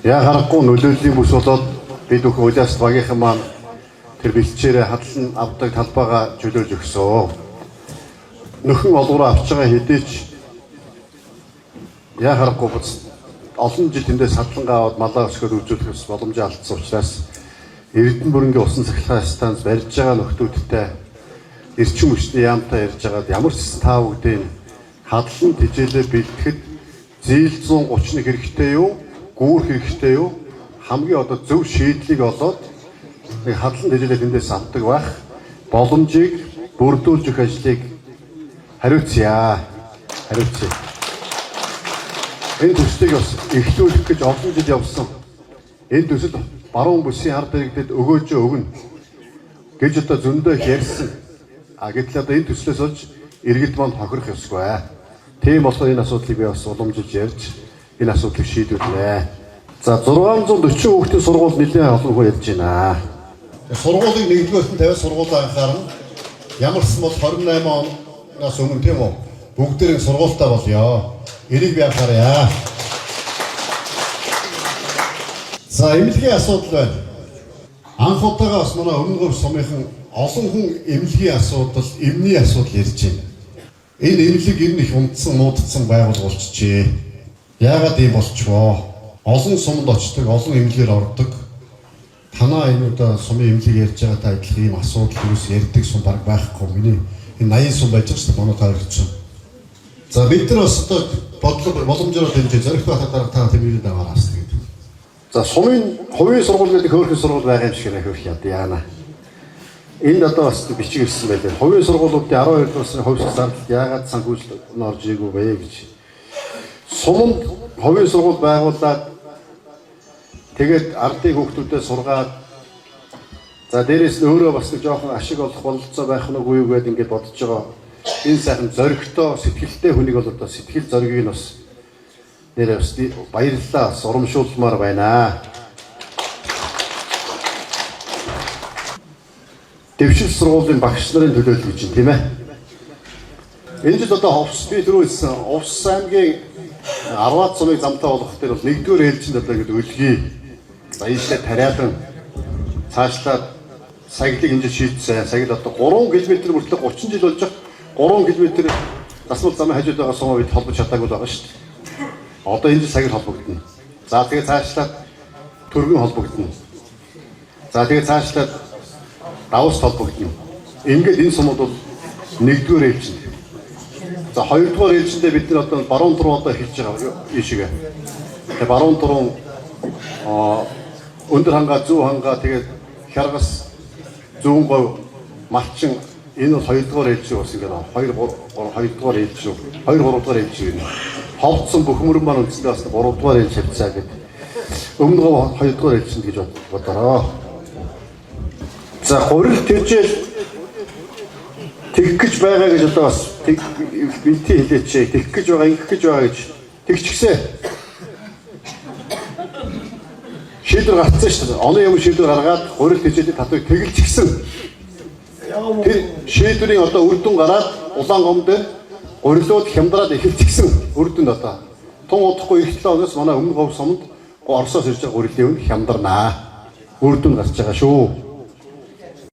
Яа харахгүй нөлөөллийн бүс болоод бид бүхэн Улиас багийнхан маань тэр бэлчээрээ хадлан авдаг талбайгаа чөлөөлж өгсөн. Нөхөн олгороо авч байгаа хэдий ч яа харахгүй буц олон жил тэндээс садлангаа аваад малаа өсгөр үзүүлэх бас боломжоо алдсан учраас Эрдэнэ бүрэнгийн усан цахилгаан станц барьж байгаа нөхдүүдтэй эрчим хүчний яамтай ярьж байгаад ямар ч гэсэн та бүгдийн хадлан тэжээлээ бэлтгэхэд зээл 131 хэрэгтэй юу? Гүүр хэрэгтэй юу? Хамгийн одоо зөв шийдлийг олоод нэг хадлан тэжээлээ тэндээс авдаг байх боломжийг бүрдүүлж өгөх ажлыг хариуцъя. Хариуцъя. Энэ төслийг бас эхлүүлэх гэж олон жил явсан. Энэ төсөл баруун бүсийн ард иргэдэд өгөөжөө өгнө гэж одоо зөндөө их ярьсан. А гэтэл одоо энэ төслөөс олж иргэд манд хохирох ёсгүй. Тийм болохоор энэ асуудлыг би бас уламжилж ярьж энэ асуудлыг шийдвэрлээ. За 640 хүүхдийн сургууль нэлээд олон хүн ярьж байна. Сургуулийг нэгдүгээрт нь 50 сургуулаа анхаарна. Ямар ч юм бол 28 оноос өмнө тийм үү? Бүгдээрээ сургуультай болёо. Энийг би анхаарья. За эмнэлгийн асуудал байна. Анх удаага бас манай өмнө говь сумынхан олон хүн эмнэлгийн асуудал, эмний асуудал ярьж байна. Энэ эмнэлэг ер нь их унтсан, муудсан байгуул болчихжээ. Яагаад ийм болчихвоо? Олон суманд очдог, олон эмнэлгээр ордог. Танаа энэ удаа сумын эмнэлэг ярьж байгаатай адилхан ийм асуудал юус ярьдаг сум баг байхгүй. Миний энэ 80 сум байж байгаа шүү дээ, манай таарч. За бид нар бас одоо бодлого боломжоор дэмжиж зоригтой байхад дарга та тэмдэглэл даваараас тэгээд. За сумын хувийн сургууль гэдэг хөөрхөн сургууль байгаа юм шиг нэ хөөх яа яана. Энд одоо бас бичиг ирсэн байлаа. Хувийн сургуулиудын 12 дугаар сарын хувьсгал зардалд яагаад санхүүжилт нь орж ирээгүй вэ гэж. Суманд хувийн сургууль байгуулад тэгээд ардын хүүхдүүдэд сургаад за дээрээс нь өөрөө бас нэг жоохон ашиг олох бололцоо байх нь үгүй юу гэдээ ингээд бодож байгаа. Энэ сайхан зоригтой сэтгэлтэй хүнийг бол одоо сэтгэл зоригийг нь бас нэрээ бас баярлалаа бас урамшуулмаар байна. Дэвшил сургуулийн багш нарын төлөөлөл гэж юм тийм ээ. Энэ жил одоо Ховс би түрүү хэлсэн Увс аймгийн 10-аад сумыг замтай болгох дээр бол нэгдүгээр ээлжинд одоо ингэж өлгий. За ийшээ тариалан цаашлаад сагилыг энэ жил шийдсэн. Сагил одоо 3 км мөртлөө 30 жил болж 3 км засмал замын хажууд байгаа сумаа бид холбож чадаагүй байгаа шүү дээ. Одоо энэ жил сагил холбогдно. За тэгээ цаашлаад түргэн холбогдно. За тэгээ цаашлаад давс холбогдно. Ингээд энэ сумууд бол нэгдүгээр ээлжинд. За хоёрдугаар ээлжиндээ бид нар одоо баруун туруу одоо эхэлж байгаа ийшээ. Тэгээ баруун туруу өндөр хангаа, зүү хангаа тэгээд хяргас зүүн говь малчин энэ бол хоёрдугаар ээлж рүү бас ингээд 2 3 хоёрдугаар ээлж рүү 2 3 дугаар ээлж рүү ховцсон бөхмөрөн маань үндсэндээ бас 3 дугаар ээлж хавцаа гэдэг. Өмнө говь 2 дугаар ээлжинд гэж бодороо. За гурил тэжээл тэгэх гэж байгаа гэж одоо бас бэлтий хэлээч. Тэгэх гэж байгаа, ингэх гэж байгаа гэж тэгчихсэн. Шийдвэр гарцсан шүү дээ. Олон юм шийдвэр гаргаад гурил тэжээлийн татварыг тэгэлчихсэн. Тэр шийдвэрийн одоо үр дүн гараад улаан гом дээр гурилууд хямдраад эхэлчихсэн. Үр дүнд одоо тун удахгүй эх 7 хоногоос манай өмнө говь суманд Оросоос ирж байгаа гурилын үн хямдарнаа. Үр дүн гарч байгаа шүү.